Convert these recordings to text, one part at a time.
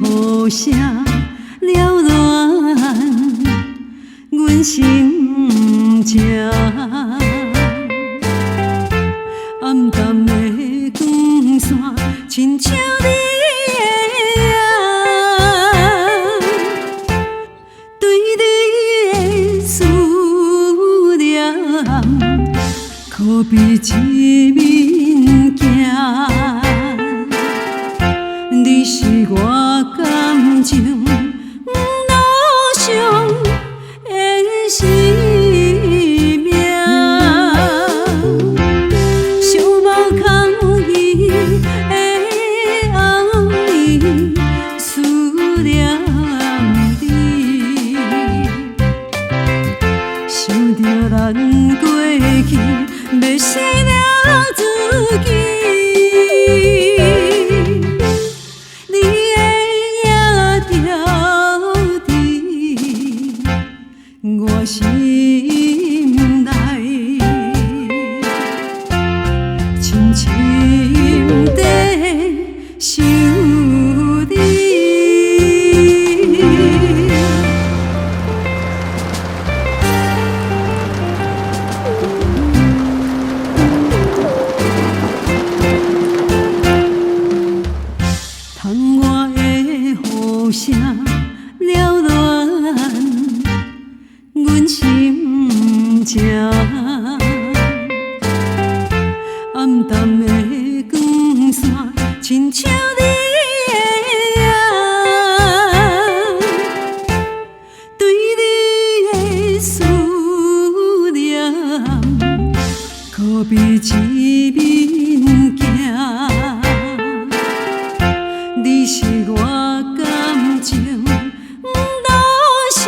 雨聲繚亂阮心情，暗淡的光線，親像你的影，對你的思念，可比一面鏡。你是我感情路上的生命，寂寞空虚的暗暝，思念你，想著咱過去，迷失了自己。你的影牢佇我心內，深深地想你。窗外的雨聲繚亂阮心情，暗淡的光線，親像你的影，對你的思念，可比一面鏡。你是我感情路上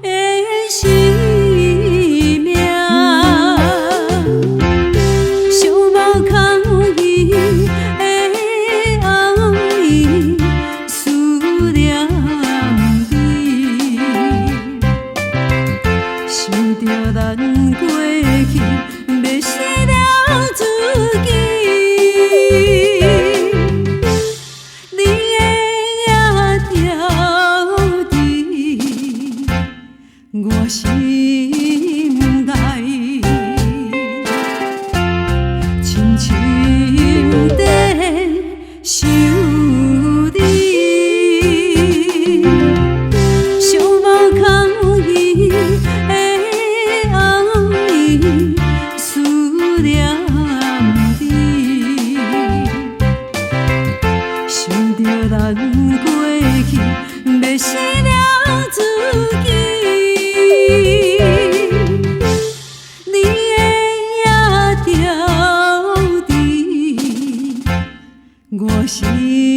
的生命，寂寞空虚的暗暝，思念你，想著咱過去，迷失了自己。你的影牢佇我心內，深深地想你。寂寞空虛的暗暝，思念你，想著咱過去，迷失了自己。你的影牢佇我心。